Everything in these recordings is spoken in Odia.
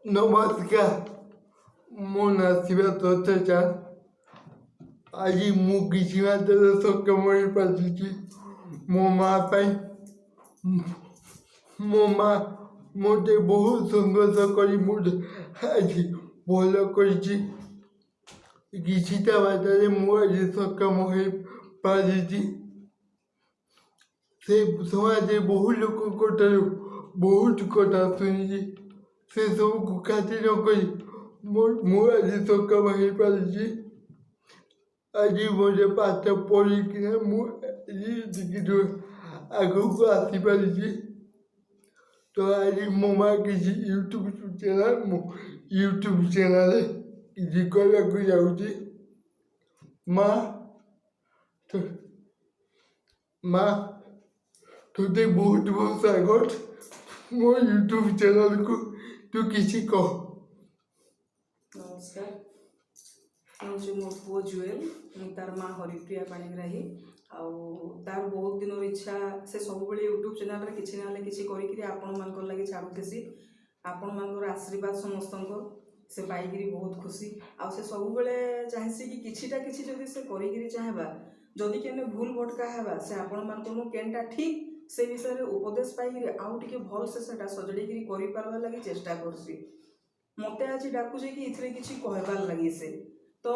ନମସ୍କାର, ମୋ ନାଁ ଶିବା ଦତ୍ତ। ଆଜି ମୁଁ କିଛି ମାତ୍ରାରେ ସକ୍ଷମ ହୋଇପାରିଛି ମୋ ମା ପାଇଁ। ମୋ ମା ମୋତେ ବହୁତ ସଂଘର୍ଷ କରି ମୁଁ ଆଜି ଭଲ କରିଛି। କିଛିଟା ବାଟରେ ମୁଁ ଆଜି ସକ୍ଷମ ହୋଇପାରିଛି। ସେ ସମାଜରେ ବହୁ ଲୋକଙ୍କ ଠାରୁ ବହୁତ କଥା ଶୁଣିଛି। ସେସବୁକୁ ଖାତିର ନକରି ମୁଁ ଆଜି ସକ୍ଷମ ହୋଇପାରିଛି। ଆଜି ମୋତେ ପାଠ ପଢ଼ିକିନା ମୁଁ ଆଜି ଏତିକି ଦୂର ଆଗକୁ ଆସିପାରିଛି। ତ ଆଜି ମୋ ମା କିଛି ୟୁଟ୍ୟୁବ୍ ଚ୍ୟାନେଲ୍, ମୁଁ ୟୁଟ୍ୟୁବ୍ ଚ୍ୟାନେଲ୍ରେ କିଛି କହିବାକୁ ଯାଉଛି। ମା, ମା, ତୋତେ ବହୁତ ବହୁତ ସ୍ୱାଗତ ମୋ ୟୁଟ୍ୟୁବ୍ ଚ୍ୟାନେଲ୍କୁ। ତୁ କିଛି କହ। ନମସ୍କାର। ହେଉଛି ମୋ ପୁଅ ଜୁଏଲ, ମୁଁ ତାର ମା ହରିପ୍ରିୟା ପାଣିଗ୍ରାହୀ। ଆଉ ତାର ବହୁତ ଦିନର ଇଚ୍ଛା, ସେ ସବୁବେଳେ ୟୁଟ୍ୟୁବ୍ ଚ୍ୟାନେଲ୍ରେ କିଛି ନହେଲେ କିଛି କରିକିରି ଆପଣମାନଙ୍କର ଲାଗି ଛାଡ଼ୁଥିସି। ଆପଣମାନଙ୍କର ଆଶୀର୍ବାଦ ସମସ୍ତଙ୍କ ସେ ପାଇକିରି ବହୁତ ଖୁସି। ଆଉ ସେ ସବୁବେଳେ ଚାହେଁସି କି କିଛିଟା କିଛି ଯଦି ସେ କରିକିରି ଚାହେଁବା, ଯଦି କେନେ ଭୁଲ ଭଟକା ହେବା, ସେ ଆପଣମାନଙ୍କନୁ କେନ୍ଟା ଠିକ୍ ସେ ବିଷୟରେ ଉପଦେଶ ପାଇକିରି ଆଉ ଟିକେ ଭଲସେ ସେଟା ସଜଡ଼ିକିରି କରିପାରବା ଲାଗି ଚେଷ୍ଟା କରସି। ମତେ ଆଜି ଡାକୁଛେ କି ଏଥିରେ କିଛି କହିବାର୍ ଲାଗି। ସେ ତ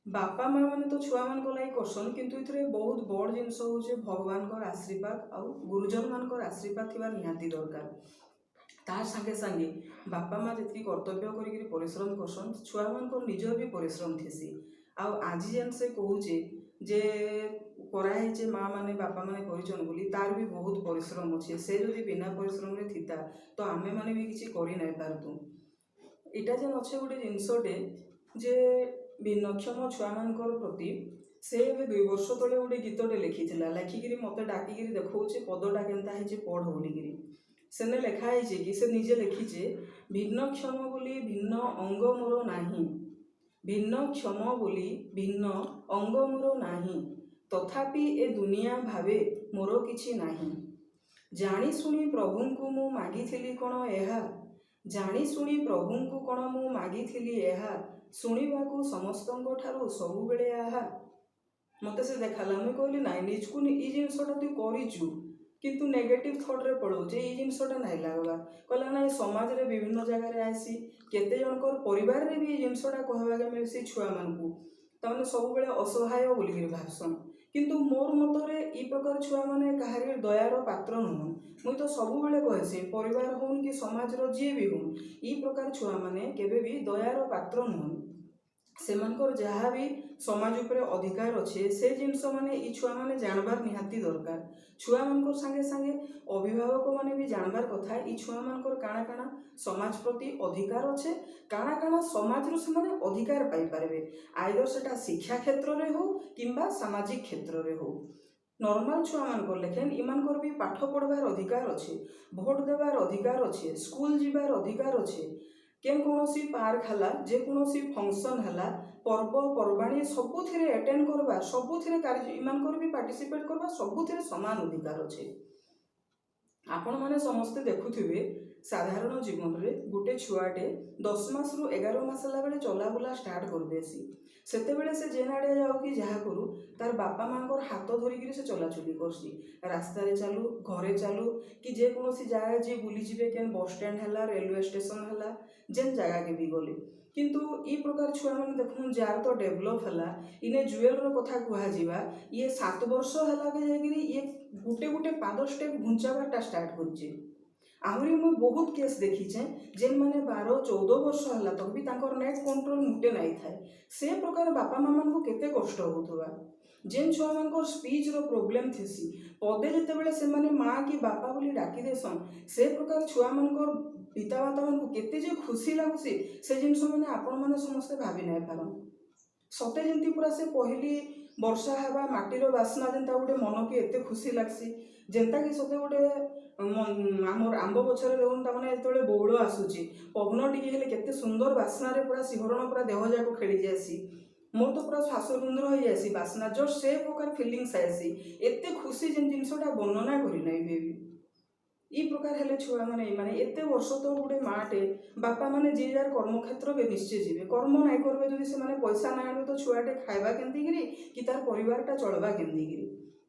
ବାପା ମା ମାନେ ତ ଛୁଆମାନଙ୍କ ଲାଗି କରସନ୍, କିନ୍ତୁ ଏଥିରେ ବହୁତ ବଡ଼ ଜିନିଷ ହଉଛେ ଭଗବାନଙ୍କର ଆଶୀର୍ବାଦ ଆଉ ଗୁରୁଜନମାନଙ୍କର ଆଶୀର୍ବାଦ ଥିବା ନିହାତି ଦରକାର। ତାର ସାଙ୍ଗେ ସାଙ୍ଗେ ବାପା ମା ଯେତିକି କର୍ତ୍ତବ୍ୟ କରିକିରି ପରିଶ୍ରମ କରସନ୍, ଛୁଆମାନଙ୍କର ନିଜର ବି ପରିଶ୍ରମ ଥିସି। ଆଉ ଆଜି ଯେନ୍ ସେ କହୁଛେ ଯେ କରାହେଇଛେ, ମା ମାନେ ବାପା ମାନେ କରିଛନ୍ ବୋଲି, ତାର ବି ବହୁତ ପରିଶ୍ରମ ଅଛେ। ସେ ଯଦି ବିନା ପରିଶ୍ରମରେ ଥିତା, ତ ଆମେମାନେ ବି କିଛି କରି ନାଇଁ ପାରତୁ। ଏଇଟା ଯେନ୍ ଅଛେ ଗୋଟେ ଜିନିଷଟେ ଯେ ଭିନ୍ନକ୍ଷମ ଛୁଆମାନଙ୍କର ପ୍ରତି, ସେ ଏବେ 2 ବର୍ଷ ତଳେ ଗୋଟେ ଗୀତଟେ ଲେଖିଥିଲା। ଲେଖିକିରି ମତେ ଡାକିକିରି ଦେଖଉଛି, ପଦଟା କେନ୍ତା ହେଇଛି ପଢ଼ ବୋଲିକିରି। ସେନେ ଲେଖା ହେଇଛେ କି ସେ ନିଜେ ଲେଖିଛେ, "ଭିନ୍ନକ୍ଷମ ବୋଲି ଭିନ୍ନ ଅଙ୍ଗ ମୋର ନାହିଁ, ଭିନ୍ନକ୍ଷମ ବୋଲି ଭିନ୍ନ ଅଙ୍ଗ ମୋର ନାହିଁ, ତଥାପି ଏ ଦୁନିଆ ଭାବେ ମୋର କିଛି ନାହିଁ। ଜାଣି ଶୁଣି ପ୍ରଭୁଙ୍କୁ ମୁଁ ମାଗିଥିଲି କ'ଣ ଏହା, ଜାଣି ଶୁଣି ପ୍ରଭୁଙ୍କୁ କ'ଣ ମୁଁ ମାଗିଥିଲି ଏହା, ଶୁଣିବାକୁ ସମସ୍ତଙ୍କ ଠାରୁ ସବୁବେଳେ ଆହା।" ମତେ ସେ ଦେଖାଲା। ମୁଇଁ କହିଲି, ନାଇଁ, ନିଜକୁ ଇ ଜିନିଷଟା ତୁଇ କରିଛୁ, କିନ୍ତୁ ନେଗେଟିଭ ଥଟ୍ରେ ପଳଉଛେ, ଏଇ ଜିନିଷଟା ନାଇଁ ଲାଗ୍ବା। କହିଲା, ନାଇଁ, ସମାଜରେ ବିଭିନ୍ନ ଜାଗାରେ ଆସି କେତେ ଜଣଙ୍କର ପରିବାରରେ ବି ଏଇ ଜିନିଷଟା କହିବାକେ ମିଳ୍ସି। ଛୁଆମାନଙ୍କୁ ତାମାନେ ସବୁବେଳେ ଅସହାୟ ବୋଲିକିରି ଭାବସନ୍। କିନ୍ତୁ ମୋର୍ ମତରେ ଇ ପ୍ରକାର ଛୁଆମାନେ କାହାରି ଦୟାର ପାତ୍ର ନୁହଁନ୍। ମୁଇଁ ତ ସବୁବେଳେ କହେସି, ପରିବାର ହଉନ୍ କି ସମାଜର ଯିଏ ବି ହଉନ୍, ଇ ପ୍ରକାର ଛୁଆମାନେ କେବେ ବି ଦୟାର ପାତ୍ର ନୁହଁନ୍। ସେମାନଙ୍କର ଯାହା ବି ସମାଜ ଉପରେ ଅଧିକାର ଅଛେ, ସେ ଜିନିଷ ମାନେ ଇ ଛୁଆମାନେ ଜାଣବାର ନିହାତି ଦରକାର। ଛୁଆମାନଙ୍କର ସାଙ୍ଗେ ସାଙ୍ଗେ ଅଭିଭାବକ ମାନେ ବି ଜାଣବାର କଥା, ଇ ଛୁଆମାନଙ୍କର କାଣା କାଣା ସମାଜ ପ୍ରତି ଅଧିକାର ଅଛେ, କାଣା କାଣା ସମାଜରୁ ସେମାନେ ଅଧିକାର ପାଇପାରିବେ, ଆଇଦର ସେଟା ଶିକ୍ଷା କ୍ଷେତ୍ରରେ ହଉ କିମ୍ବା ସାମାଜିକ କ୍ଷେତ୍ରରେ ହଉ। ନର୍ମାଲ ଛୁଆମାନଙ୍କର ଲେଖେନ୍ ଏମାନଙ୍କର ବି ପାଠ ପଢ଼ବାର ଅଧିକାର ଅଛେ, ଭୋଟ ଦେବାର ଅଧିକାର ଅଛେ, ସ୍କୁଲ ଯିବାର ଅଧିକାର ଅଛେ। କେନ୍ କୌଣସି ପାର୍କ ହେଲା, ଯେକୌଣସି ଫଙ୍କସନ୍ ହେଲା, ପର୍ବପର୍ବାଣୀ ସବୁଥିରେ ଆଟେଣ୍ଡ କରବା, ସବୁଥିରେ କାର୍ଯ୍ୟ ଏମାନଙ୍କର ବି ପାର୍ଟିସିପେଟ୍ କରବା, ସବୁଥିରେ ସମାନ ଅଧିକାର ଅଛେ। ଆପଣମାନେ ସମସ୍ତେ ଦେଖୁଥିବେ, ସାଧାରଣ ଜୀବନରେ ଗୋଟେ ଛୁଆଟେ 10 ମାସରୁ 11 ମାସ ହେଲା ବେଳେ ଚଲାବୁଲା ଷ୍ଟାର୍ଟ କରିଦେସି। ସେତେବେଳେ ସେ ଯେନ୍ ଆଡ଼େ ଯାଉ କି ଯାହା କରୁ, ତାର ବାପା ମାଙ୍କର ହାତ ଧରିକିରି ସେ ଚଲାଚୁଲି କରସି। ରାସ୍ତାରେ ଚାଲୁ, ଘରେ ଚାଲୁ କି ଯେକୌଣସି ଜାଗା ଯିଏ ବୁଲିଯିବେ, କେନ୍ ବସଷ୍ଟାଣ୍ଡ ହେଲା, ରେଲୱେ ଷ୍ଟେସନ ହେଲା, ଯେନ୍ ଜାଗାକେ ବି ଗଲେ। କିନ୍ତୁ ଇ ପ୍ରକାର ଛୁଆମାନେ ଦେଖୁନ୍, ଯାହାର ତ ଡେଭଲପ୍ ହେଲା, ଇନେ ଜୁଏଲର କଥା କୁହାଯିବା, ଇଏ 7 ବର୍ଷ ହେଲାକେ ଯାଇକିରି ଇଏ ଗୋଟେ ଗୋଟେ ପାଦ ଷ୍ଟେପ୍ ଘୁଞ୍ଚାବାରଟା ଷ୍ଟାର୍ଟ କରିଛେ। ଆହୁରି ମୁଇଁ ବହୁତ କେସ୍ ଦେଖିଛେଁ, ଯେନ୍ମାନେ 12-14 ବର୍ଷ ହେଲା ତକ୍ ବି ତାଙ୍କର ନେକ୍ କଣ୍ଟ୍ରୋଲ ମୁଟେ ନାଇଁ ଥାଏ। ସେ ପ୍ରକାର ବାପା ମା ମାନଙ୍କୁ କେତେ କଷ୍ଟ ହଉଥିବା। ଯେନ୍ ଛୁଆମାନଙ୍କର ସ୍ପିଚ୍ର ପ୍ରୋବ୍ଲେମ୍ ଥିସି, ପଦେ ଯେତେବେଳେ ସେମାନେ ମା କି ବାପା ବୋଲି ଡାକି ଦେସନ୍, ସେ ପ୍ରକାର ଛୁଆମାନଙ୍କର ପିତାମାତାମାନଙ୍କୁ କେତେ ଯେ ଖୁସି ଲାଗୁସି, ସେ ଜିନିଷ ମାନେ ଆପଣମାନେ ସମସ୍ତେ ଭାବି ନାଇଁ ପାରନ୍। ସତେ ଯେମିତି ପୁରା ସେ ପହିଲି ବର୍ଷା ହେବା ମାଟିର ବାସ୍ନା ଯେନ୍ତା ଗୋଟେ ମନକେ ଏତେ ଖୁସି ଲାଗ୍ସି, ଯେନ୍ତା କି ସତେ ଗୋଟେ ଆମର ଆମ୍ବ ଗଛରେ ଦେଖୁନ୍, ତାମାନେ ଯେତେବେଳେ ବଉଳ ଆସୁଛି, ପବନ ଟିକେ ହେଲେ କେତେ ସୁନ୍ଦର ବାସ୍ନାରେ ପୁରା ଶିହରଣ ପୁରା ଦେହ ଯାକ ଖେଳି ଯାଏସି। ମୋର ତ ପୁରା ଶ୍ୱାସରୁନ୍ଧ ହେଇଯାଏସି ବାସ୍ନା। ଜଷ୍ଟ ସେ ପ୍ରକାର ଫିଲିଙ୍ଗସ୍ ଆଏସି, ଏତେ ଖୁସି ଯେନ୍ ଜିନିଷଟା ବର୍ଣ୍ଣନା କରି ନାଇଁ ହୁଏ ବି। ଇ ପ୍ରକାର ହେଲେ ଛୁଆମାନେ, ମାନେ ଏତେ ବର୍ଷ ତ ଗୋଟେ ମାଆଟେ, ବାପାମାନେ ଯିଏ ଯାହାର କର୍ମକ୍ଷେତ୍ରରେ ନିଶ୍ଚୟ ଯିବେ। କର୍ମ ନାଇଁ କରବେ ଯଦି, ସେମାନେ ପଇସା ନାଇଁ ଆଣିବେ ତ ଛୁଆଟେ ଖାଇବା କେନ୍ତିକିରି କି ତାର ପରିବାରଟା ଚଳବା କେନ୍ତିକିରି?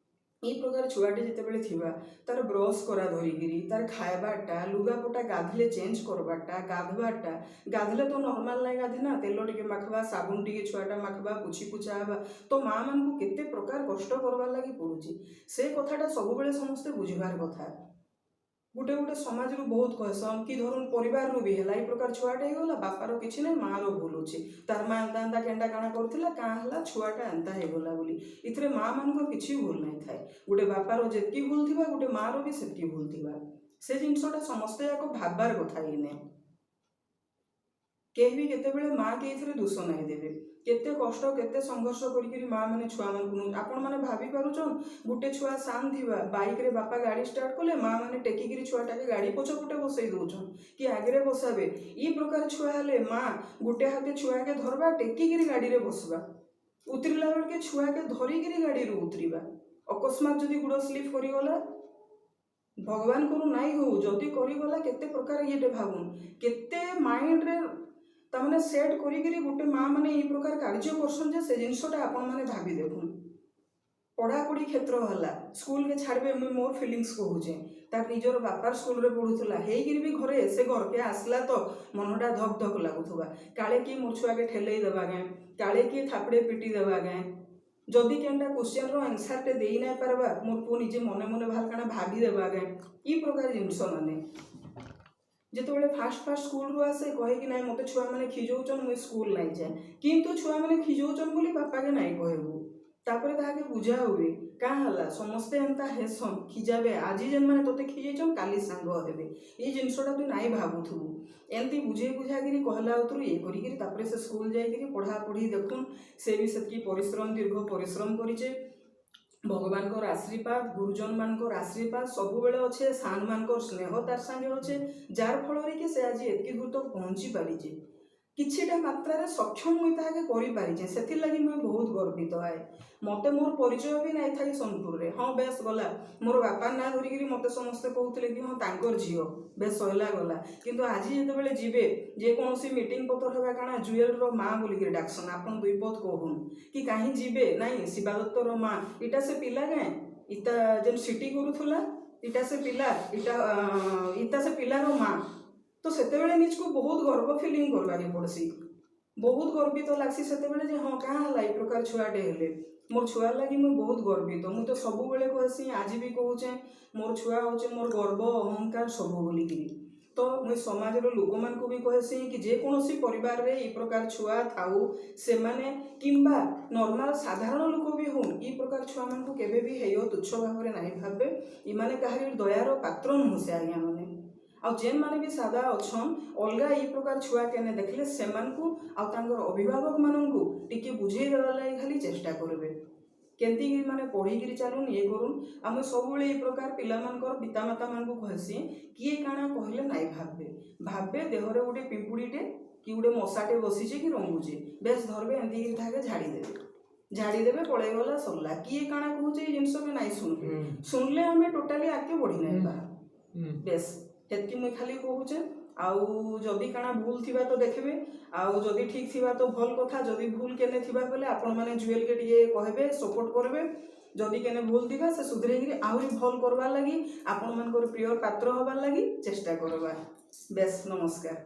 ଏଇ ପ୍ରକାର ଛୁଆଟେ ଯେତେବେଳେ ଥିବା, ତାର ବ୍ରସ୍ କରା ଧରିକିରି, ତାର ଖାଇବାଟା, ଲୁଗାପଟା ଗାଧଲେ ଚେଞ୍ଜ କରବାଟା, ଗାଧବାଟା, ଗାଧଲେ ତ ନର୍ମାଲ ନାଇଁ ଗାଧେ ନା, ତେଲ ଟିକେ ମାଖବା, ସାବୁନ ଟିକେ ଛୁଆଟା ମାଖବା, ପୋଛି ପୁଛା ହେବା, ତ ମା ମାନଙ୍କୁ କେତେ ପ୍ରକାର କଷ୍ଟ କରବାର୍ ଲାଗି ପଡୁଛି, ସେ କଥାଟା ସବୁବେଳେ ସମସ୍ତେ ବୁଝିବାର କଥା। ଗୋଟେ ଗୋଟେ ସମାଜରୁ ବହୁତ କହେସନ୍ କି ଧରୁନ୍ ପରିବାରରୁ ବି ହେଲା, ଏଇ ପ୍ରକାର ଛୁଆଟା ହେଇଗଲା, ବାପାର କିଛି ନାଇଁ, ମାଆର ଭୁଲ ଅଛି, ତାର ମା ଏନ୍ତା ଏନ୍ତା କେନ୍ଟା କାଣା କରୁଥିଲା, କାଁ ହେଲା ଛୁଆଟା ଏନ୍ତା ହେଇଗଲା ବୋଲି। ଏଥିରେ ମା ମାନଙ୍କର କିଛି ଭୁଲ ନାଇଁ ଥାଏ। ଗୋଟେ ବାପାର ଯେତ୍କି ଭୁଲ ଥିବା, ଗୋଟେ ମାଆର ବି ସେତ୍କି ଭୁଲ ଥିବା। ସେ ଜିନିଷଟା ସମସ୍ତେ ଯାକ ଭାବବାର କଥା। ଏଇନେ କେହି ବି କେତେବେଳେ ମା କେ ଏଥିରେ ଦୋଷ ନାଇଁ ଦେବେ। କେତେ କଷ୍ଟ, କେତେ ସଂଘର୍ଷ କରିକିରି ମା ମାନେ ଛୁଆମାନଙ୍କୁ ନଉ, ଆପଣମାନେ ଭାବି ପାରୁଛନ୍? ଗୋଟେ ଛୁଆ ସାନ୍ ଥିବା, ବାଇକରେ ବାପା ଗାଡ଼ି ଷ୍ଟାର୍ଟ କଲେ, ମା ମାନେ ଟେକିକିରି ଛୁଆଟାକେ ଗାଡ଼ି ପଛପଟେ ବସେଇ ଦଉଛନ୍ କି ଆଗରେ ବସାବେ। ଇ ପ୍ରକାର ଛୁଆ ହେଲେ ମା ଗୋଟେ ହାତେ ଛୁଆକେ ଧରବା, ଟେକିକିରି ଗାଡ଼ିରେ ବସବା, ଉତରିଲା ବେଳକେ ଛୁଆକେ ଧରିକିରି ଗାଡ଼ିରୁ ଉତରିବା। ଅକସ୍ମାତ ଯଦି ଗୁଡ଼ ସ୍ଲିପ୍ କରିଗଲା, ଭଗବାନ କରୁ ନାଇଁ ହଉ, ଯଦି କରିଗଲା, କେତେ ପ୍ରକାର ଇଏଟେ ଭାବୁନ୍। କେତେ ମାଇଣ୍ଡରେ ତାମାନେ ସେଟ୍ କରିକିରି ଗୋଟେ ମା ମାନେ ଏଇ ପ୍ରକାର କାର୍ଯ୍ୟ କରସନ୍ ଯେ ସେ ଜିନିଷଟା ଆପଣମାନେ ଭାବି ଦେଖୁନ୍। ପଢ଼ାପଢ଼ି କ୍ଷେତ୍ର ହେଲା, ସ୍କୁଲକେ ଛାଡ଼ବେ, ମୁଇଁ ମୋର ଫିଲିଙ୍ଗସ୍ କହୁଛେ, ତାର ନିଜର ବାପାର ସ୍କୁଲରେ ପଢ଼ୁଥିଲା ହେଇକିରି ବି ଘରେ ସେ ଘରକେ ଆସିଲା ତ ମନଟା ଧକ୍ ଧକ୍ ଲାଗୁଥିବା, କାଳେ କିଏ ମୋର ଛୁଆକେ ଠେଲେଇ ଦେବା ଗାଏଁ, କାଳେ କିଏ ଥାପଡ଼େ ପିଟି ଦେବା ଗାଏଁ, ଯଦି କେନ୍ଟା କ୍ୱେଶ୍ଚନର ଆନ୍ସରଟେ ଦେଇ ନାଇଁ ପାରବା, ମୋର ପୁଅ ନିଜେ ମନେ ମନେ ଭାଲ କାଣା ଭାବି ଦେବା ଗାଏଁ। ଇ ପ୍ରକାର ଜିନିଷ ମାନେ ଯେତେବେଳେ ଫାଷ୍ଟ ଫାଷ୍ଟ ସ୍କୁଲରୁ ଆସେ, କହେ କି ନାଇଁ, ମୋତେ ଛୁଆମାନେ ଖିଜଉଛନ୍, ମୁଇଁ ସ୍କୁଲ ନାଇଁ ଯାଏ। କିନ୍ତୁ ଛୁଆମାନେ ଖିଜଉଛନ୍ ବୋଲି ବାପାକେ ନାଇଁ କହିବୁ। ତାପରେ ତାହାକେ ବୁଝା ହୁଏ, କାଁ ହେଲା, ସମସ୍ତେ ଏନ୍ତା ହେସନ୍, ଖିଜାବେ, ଆଜି ଯେନ୍ମାନେ ତୋତେ ଖିଜେଇଛନ୍ କାଲି ସାଙ୍ଗ ହେବେ, ଏଇ ଜିନିଷଟା ତୁଇ ନାଇଁ ଭାବୁଥିବୁ। ଏମିତି ବୁଝେଇ ବୁଝାକିରି କହିଲା ଉତରୁ ଇଏ କରିକିରି ତାପରେ ସେ ସ୍କୁଲ ଯାଇକିରି ପଢ଼ାପଢ଼ି ଦେଖୁନ୍, ସେ ବି ସେତ୍କି ପରିଶ୍ରମ, ଦୀର୍ଘ ପରିଶ୍ରମ କରିଛେ। ଭଗବାନଙ୍କର ଆଶୀର୍ବାଦ, ଗୁରୁଜନ ମାନଙ୍କର ଆଶୀର୍ବାଦ ସବୁବେଳେ ଅଛେ, ସାନ୍ ମାନଙ୍କର ସ୍ନେହ ତାର ସାଙ୍ଗେ ଅଛେ, ଯାର ଫଳରେ କି ସେ ଆଜି ଏତ୍କି ଦୂର ତକ ପହଞ୍ଚି ପାରିଛେ। କିଛିଟା ମାତ୍ରାରେ ସକ୍ଷମ ମୁଇଁ ତାହାକେ କରିପାରିଛେ, ସେଥିର୍ଲାଗି ମୁଇଁ ବହୁତ ଗର୍ବିତ ଆଏ। ମତେ ମୋର ପରିଚୟ ବି ନାଇଁ ଥାଇ ସୋନପୁରରେ। ହଁ, ବେଶ ଗଲା, ମୋର ବାପା ନାଁ ଧରିକିରି ମତେ ସମସ୍ତେ କହୁଥିଲେ କି ହଁ, ତାଙ୍କର ଝିଅ, ବେଶ ସଇଲା ଗଲା। କିନ୍ତୁ ଆଜି ଯେତେବେଳେ ଯିବେ, ଯେକୌଣସି ମିଟିଂ ପତର ହେବା କାଣା, ଜୁଏଲର ମା ବୋଲିକିରି ଡାକସନ୍, ଆପଣ ଦୁଇ ପଦ କହୁନ୍ କି କାହିଁ ଯିବେ, ନାଇଁ, ଶିବାଦତ୍ତର ମା, ଇଟା ସେ ପିଲା କାଏଁ, ଇଟା ଯେନ୍ ସିଟି କରୁଥିଲା, ଇଟା ସେ ପିଲା, ଇଟା ସେ ପିଲାର ମା। ତ ସେତେବେଳେ ନିଜକୁ ବହୁତ ଗର୍ବ ଫିଲିଂ କରବାକେ ପଡ଼୍ସି, ବହୁତ ଗର୍ବିତ ଲାଗ୍ସି ସେତେବେଳେ ଯେ ହଁ, କାଁ ହେଲା, ଏଇ ପ୍ରକାର ଛୁଆଟେ ହେଲେ। ମୋର ଛୁଆର ଲାଗି ମୁଇଁ ବହୁତ ଗର୍ବିତ। ମୁଁ ତ ସବୁବେଳେ କହେସି, ଆଜି ବି କହୁଛେଁ, ମୋର ଛୁଆ ହଉଛେ ମୋର ଗର୍ବ, ଅହଙ୍କାର ସବୁ ବୋଲିକିରି। ତ ମୁଇଁ ସମାଜର ଲୋକମାନଙ୍କୁ ବି କହେସି କି ଯେକୌଣସି ପରିବାରରେ ଏଇ ପ୍ରକାର ଛୁଆ ଥାଉ, ସେମାନେ କିମ୍ବା ନର୍ମାଲ ସାଧାରଣ ଲୋକ ବି ହଉନ୍, ଏଇ ପ୍ରକାର ଛୁଆମାନଙ୍କୁ କେବେ ବି ହେୟ ତୁଚ୍ଛ ଭାବରେ ନାଇଁ ଭାବବେ। ଇମାନେ କାହାରି ଦୟାର ପାତ୍ର ନୁହଁ ସେ ଆଜ୍ଞା ମାନେ। ଆଉ ଯେନ୍ମାନେ ବି ସାଦା ଅଛନ୍, ଅଲଗା ଏଇ ପ୍ରକାର ଛୁଆ କେନେ ଦେଖିଲେ ସେମାନଙ୍କୁ ଆଉ ତାଙ୍କର ଅଭିଭାବକମାନଙ୍କୁ ଟିକେ ବୁଝେଇ ଦେବାର ଲାଗି ଖାଲି ଚେଷ୍ଟା କରିବେ, କେନ୍ତି ମାନେ ପଢ଼ିକିରି ଚାଲୁନ୍, ଇଏ କରୁନ୍। ଆଉ ମୁଇଁ ସବୁବେଳେ ଏଇ ପ୍ରକାର ପିଲାମାନଙ୍କର ପିତାମାତାମାନଙ୍କୁ କହେସି, କିଏ କାଣା କହିଲେ ନାଇଁ ଭାବବେ। ଭାବବେ ଦେହରେ ଗୋଟେ ପିମ୍ପୁଡ଼ିଟେ କି ଗୋଟେ ମଶାଟେ ବସିଛେ କି ରଙ୍ଗୁଛେ, ବେଶ ଧରବେ, ଏମିତିକିରି ତାହାକେ ଝାଡ଼ି ଦେବେ, ଝାଡ଼ି ଦେବେ, ପଳେଇଗଲା, ସରିଲା। କିଏ କାଣା କହୁଛେ ଏଇ ଜିନିଷକେ ନାଇଁ ଶୁଣବେ। ଶୁଣଲେ ଆମେ ଟୋଟାଲି ଆଗକେ ବଢ଼ି ନାଇଁ ପାର। ବେଶ, ହେତ୍କି ମୁଇଁ ଖାଲି କହୁଛେ। ଆଉ ଯଦି କାଣା ଭୁଲ ଥିବା ତ ଦେଖିବେ, ଆଉ ଯଦି ଠିକ୍ ଥିବା ତ ଭଲ କଥା। ଯଦି ଭୁଲ କେନେ ଥିବା ବେଲେ ଆପଣମାନେ ଜୁଏଲକେ ଟିକେ କହିବେ, ସପୋର୍ଟ କରିବେ। ଯଦି କେନେ ଭୁଲ ଥିବା, ସେ ସୁଧରେଇକିରି ଆହୁରି ଭଲ କରବାର୍ ଲାଗି, ଆପଣମାନଙ୍କର ପ୍ରିୟ ପାତ୍ର ହବାର୍ ଲାଗି ଚେଷ୍ଟା କରବା। ବେଶ, ନମସ୍କାର।